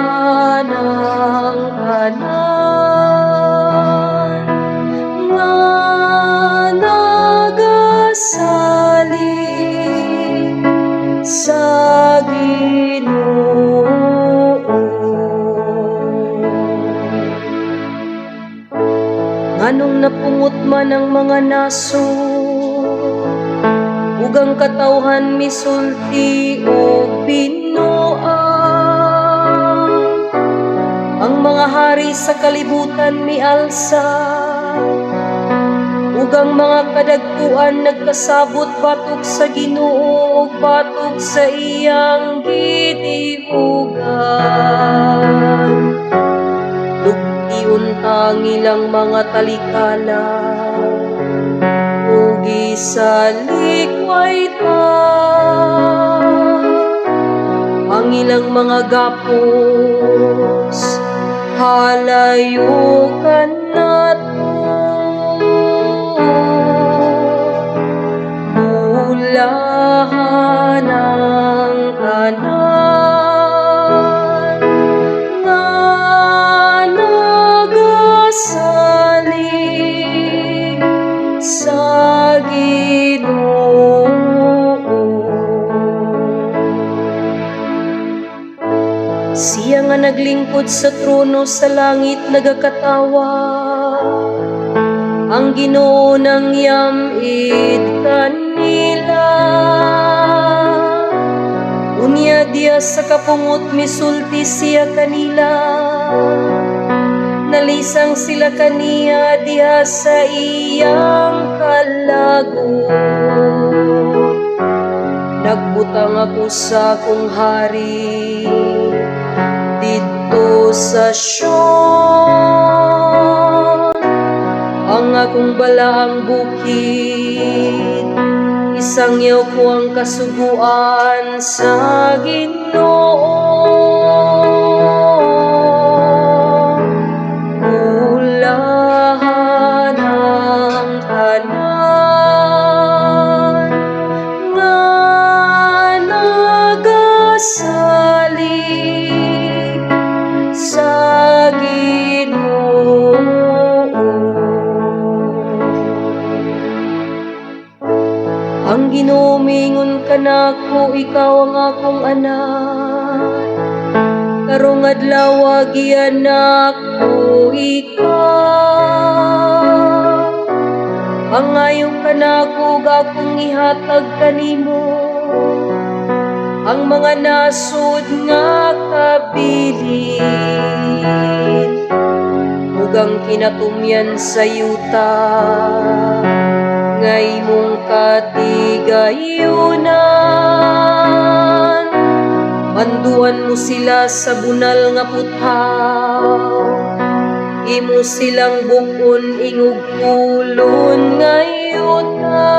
Bulahan ang tanan nga nagasalig sa Ginoo. Nganong napungot man ang mga nasod ug ang katawhan misulti og binuang? Ang mga hari sa kalibutan mialsa ug ang mga kadagkuan nagkasabot batok sa Ginoo ug batok sa iyang gidihugan. Lugtion ta ang ilang mga talikala ug isalikway ta ang ilang mga gapos, halayukan nato. Bulahan ang tanan nga nagasalig sa Ginoo. Siya nga naglingkod sa trono sa langit nagakatawa. Ang Ginoo nangyam-id kanila. Unya diya sa kapungot misulti siya kanila. Nalisang sila kaniya diha sa iyang kalagot. Nagbutang ako sa akong hari didto sa Sion. Ang akong balaang bukid, isangyaw ko ang kasuguan sa Ginoo. Bulahan ang tanan nga nagasalig sa Ginoo. Ang Ginoo miingon kanako, "Ikaw ang akong anak. Karong adlaw gianak ko ikaw. Pangayo kanako ug akong ihatag kanimo ang mga nasod nga kabilin ug ang kinatumyan sa yuta nga imong katigayunan. Manduan mo sila sa bunal nga puthaw. Imo silang buk-on ingog kolon nga yuta."